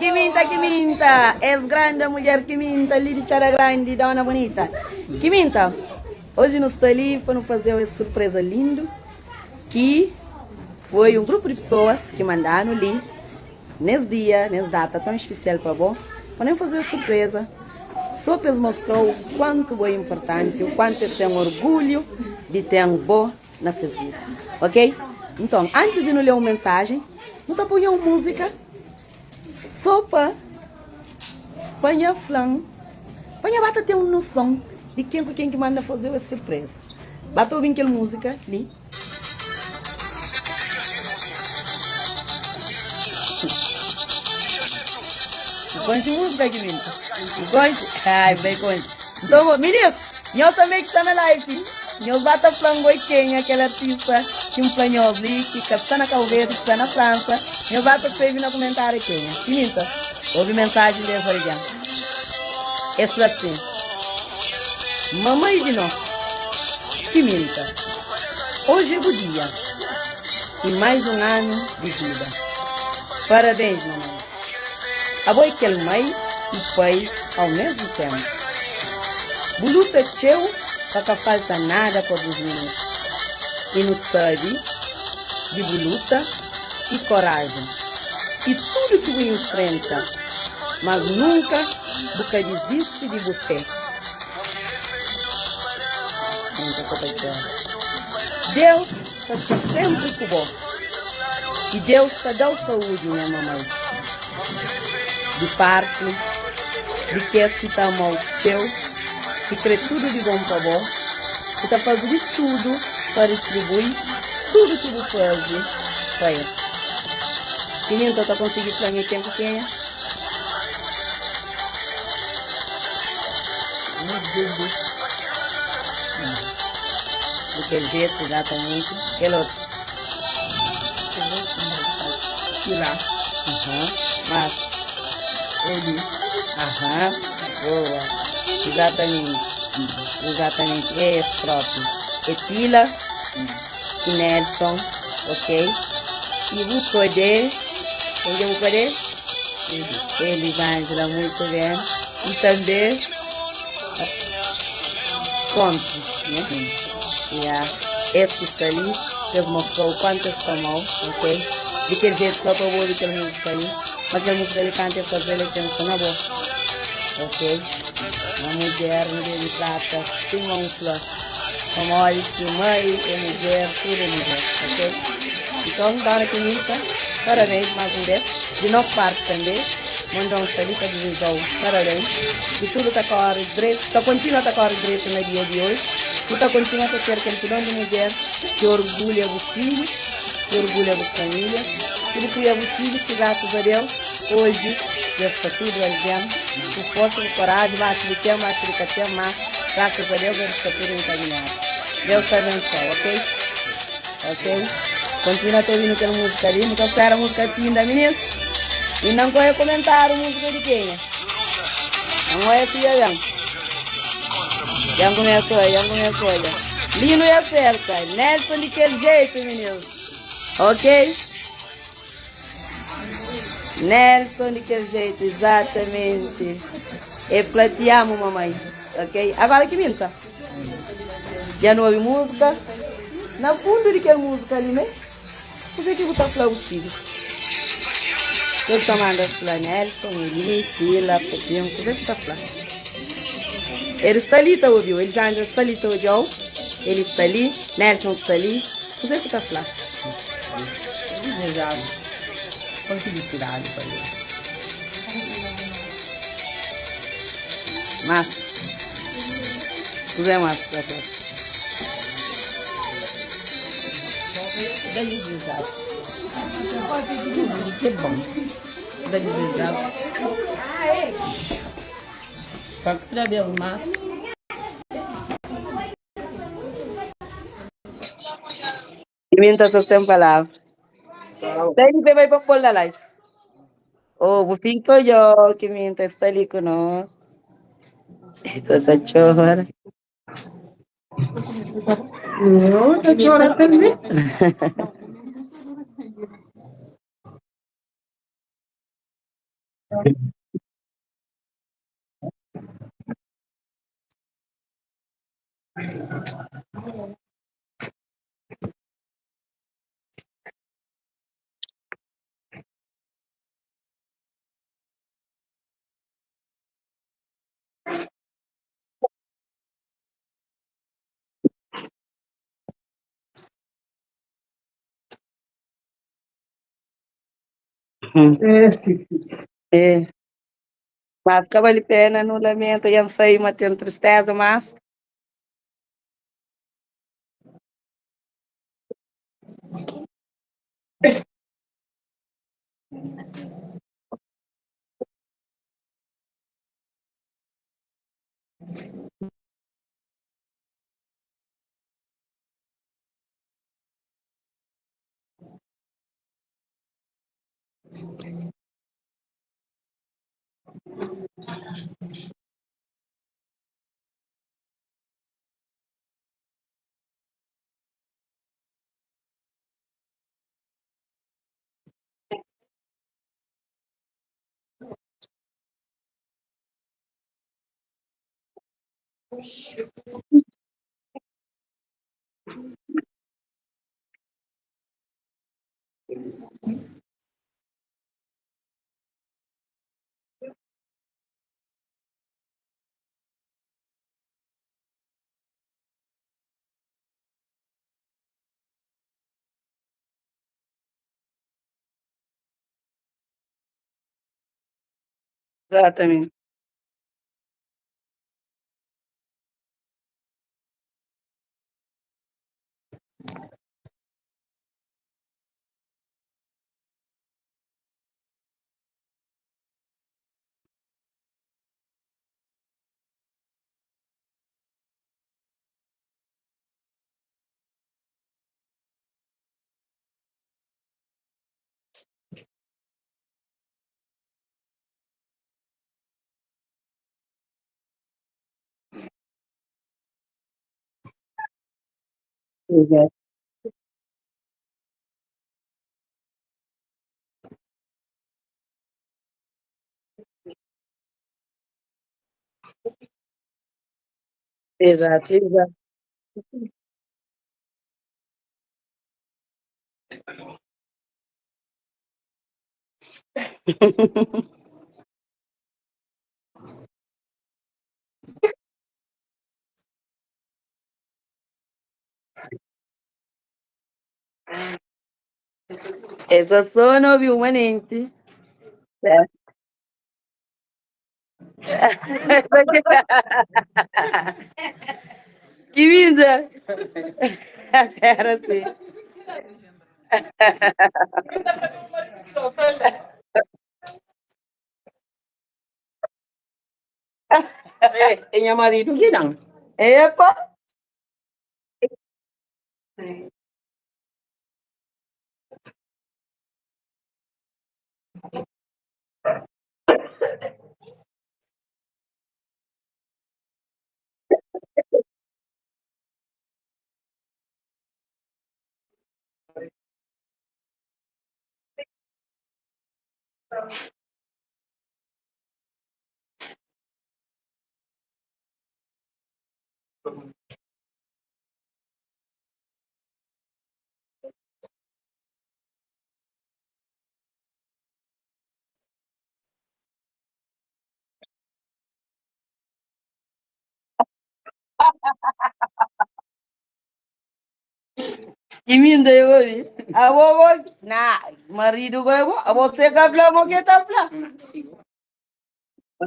Kiminta, Kiminta, es grande mulher Kiminta li di Txada Grandi, dona bonita. Kiminta, hoje nu sta li pa nu fazeu es surpresa lindo ki foi um grupo di pessoas ki mandanu li nes dia, nes data tão especial pa bo, pa nu fazeu es surpresa só pa es mostrau o quanto bo é importante, o quanto es ten orgulho di ten bo na ses vida, ok? Nton, antis di nu lé un mensajen, nu ta punha un múzika sô pa pa nha fla-m, pa nha ba ta ten un noson di ken ku ken ki manda faze-u es surpreza. Ba ta obi-m kel múzika li. Bu konxe múzika ki minta? Bu konxe? Ai, bu bai konxe. Nton, minis, Nhos tanbe ki sta na live, nhos ba ta fla-m goi kenha kel artista ki N fla nhos li ki ka sta na Cabo Verde, ki sta na Fransa, nhos ba ta skrebe na kumentáriu kenha. Pimenta, obi mensajen di es algen. Es fla sin, Mamai di nos, Pimenta, oji é bu dia i mais un anu di vida. Parabéns, mamai. Abo é kel mai i pai au mesmu ténpu. Bu luta txeu pa ka falta nada pa bus minus. I nu sabe di bu luta i korajen i tudu ki bu infrenta, mas nunka bu ka dizisti di bu fé. Deus ta sta sénpri ku bo. I Deus ta da-u saúdi, nha mamai. Di parti di kes ki ta ama-u txeu, ki krê tudu di bon pa bo, ki ta faze di tudu pa ritribui tudu ki bu faze pa es. Pimenta ta konsigi fla nha ken ku kenha? Di kel jetu, izatamenti. Kel otu. Kila. Aham. Mas. Eli. Aham. Boa. Exatamente. Exatamente. É esse próprio. É Tila e Nelson. Ok? E bu pode. Quem que bu pode? Elisângela, muito bem. E também. Conte, né? Yeah. Es ki sta li, pa es mostra-u kuantu es ta ama-u, ok? Di kel jetu só pa bo obi kel múzika li, ma kel múzika li kantu el faze-l el pensa na bo, ok? Ma mudjer nu debe trata sima un flor, pamodi si mai é mudjer, tudu é mudjer, ok? Nton, dóna Pimenta, parabéns más un bês, di nos parti tanbê, Mondon sta li pa dizeja-u parabéns, ki tudu ta kóre dretu, ta kontinua ta kóre dretu na dia di oji. Bu ta kontinua ta ser kel pilon di mudjer ki orgulha bus fidjus, ki orgulha bus família, ki bu kria bus fidjus ki grasas a Deus oji dja sta tudu algen ku forsa, ku koraji, baxu di ten, baxu di ka ten, má grasas a Deus el sta tudu enkaminhadu. Deus ta abensoa, ok? Ok? Kontinua ta obi-nu kel múzika li. Nu ta spera múzika finda, minis. Inda N ka oia komentáriu múzika di kenha. N oia si dja ben. Dja N kumesa oia, dja N kumesa oia. Lino e acerta. Nelson di kel jeito, meninos. Ok? Nelson di kel jeito, exatamente. E fla ti amo, mamãe. Ok? Agora ki minta. Dja nu obi música. Na fundo di kel música li, me? Kuzê ki bu ta fla bus fidjus? Kuzê ki ta manda fla Nelson, Eli, Tila, Popinho? Kuzê ki bu ta fla? Eles sta li ta obi-u, Elisângela sta li ta odja-u, Eli sta li, Nelson sta li. Kuzê ki bu ta fla-s? Dizeja-s pa filisidadi pa es. Mas, kuzê más ki bu ta fla-s? Da desejar tudo de que é bom. Da desejar pa kada vez más. Pimenta sa sen palavra. Sai di bai pa pol na live. Oh, bu pinto yo, que minta está ali com nós. Essa tá chora. Não, tá chora também. É. Mas ka bali pena nu lamenta, dja N sai ma ten tristeza, mas. Exatamente. Exato. Exato, exato. Essa só não ouviu manente. É. Que linda! Era assim. É, é nha marido que não. Epa! Que linda, eu ouvi. A vovó, na, marido, a você que fla, mo que tá fla.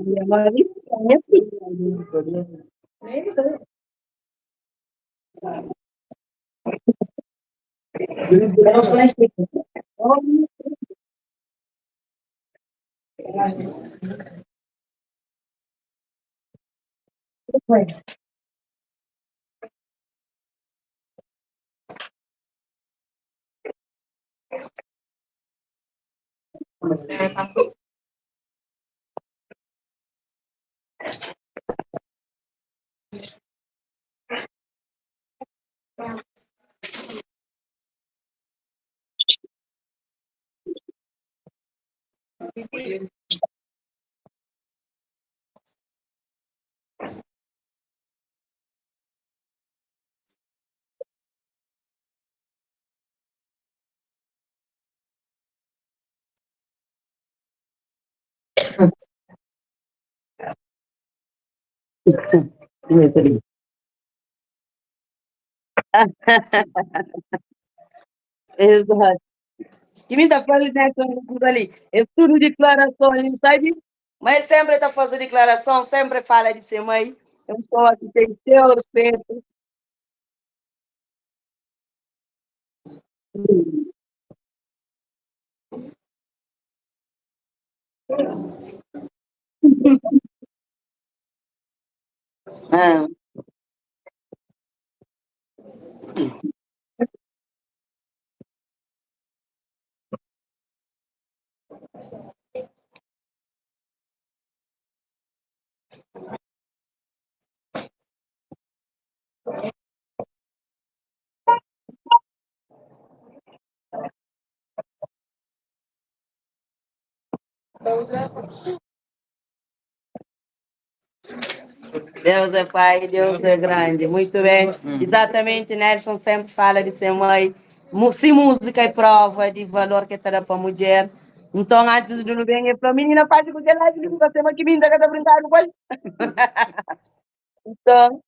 Minha marido, minha filha. Exato. Ki mi ta fala nessa kuza li, é tudo declaração ali, sabe? Mas ele sempre tá fazendo declaração, sempre fala de ser mãe. É uma pessoa que tem seu respeito. Ah. Deus é pai, Deus é grande. Muito bem. Exatamente, Nelson sempre fala de ser mãe. Se música é prova de valor que está para a mulher. Então, antes de não bem, ele falou, menina, faz com que ela você é que vinda que está brincando com ele. Então,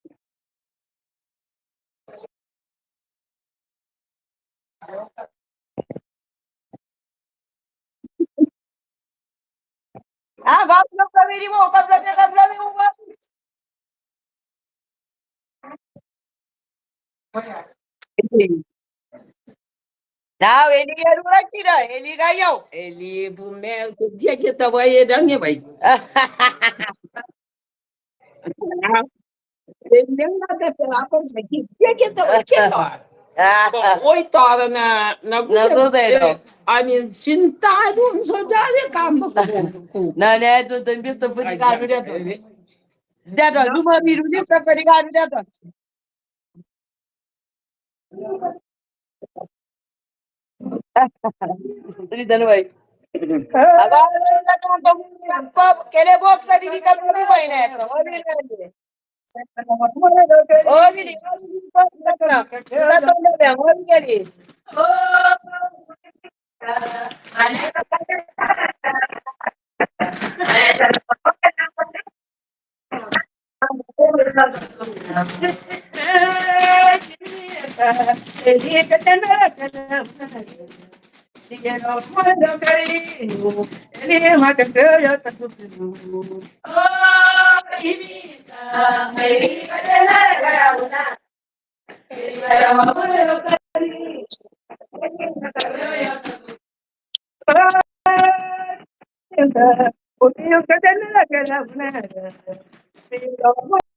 ah, vamos para mim, vamos para mim, para mim, vamos. Não, ele ia no aqui, ele ganhou. Ele, meu, que dia que estava aí, dan vai. Ele nem nada falar com que dia que estava aqui, ó. Bom, 8 horas na Na Cruzeiro. A mim, sentado, não só dá de cama com. Não, né? Tu tem visto fadigado dentro. Dentro, do marido, está fadigado dentro. Agora que ele é bom que você dedica para mim, vai, Nelson. Olha ele. Olha ele, olha ele.